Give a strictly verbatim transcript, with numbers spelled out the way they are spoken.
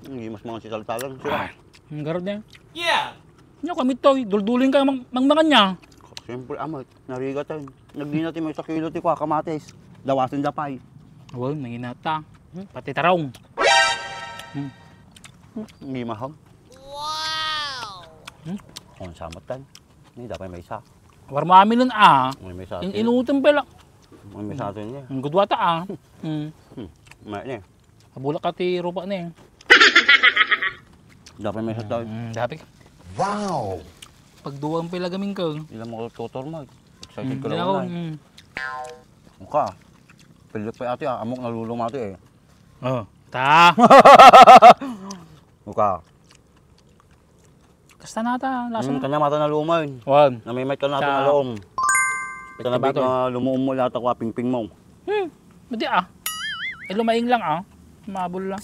Hindi mas mga sisaltalan. Sira. Ang garod niya. Yeah! Nya kami to, dulduling ka mang, mangmangan niya. Siyempre, amat. Narigat tayo. Nagdina tayo may sakilo ti kwa, kamatis. Dawasin da pay. Wow, nanginata. Hmm, pati tarong. Hmm. Hindi mahal. Wow! Hmm? Kung samot tayo. Hindi, dapat may isa. War mo amin nun, ah. May may sa In, atin. Inutom pala. May may sa atin niya. Ang gudwata, ah. Hmm. Hmm. May niya. Abulak ka ti rupa niya. Dapat may sa tayo. Hmm, dapat. Wow! Pagduwang pala gaming ka. Ilang mga tutor mo. Excited ka lang ako, na. Hmm. Uka. Pilit pa ate, ah. Amok naluluma ate, eh. Oh, ta. Uka. Kasta nata, lasa. Hmm, kanya mata na lumay. Wan. Namimit ka natin. Ta. Alom. Ito na ba ito? Lumuom mo lahat ako, ah, pingping mo. Hmm, madi ah. Eh, lumaing lang ah. Mabul lang.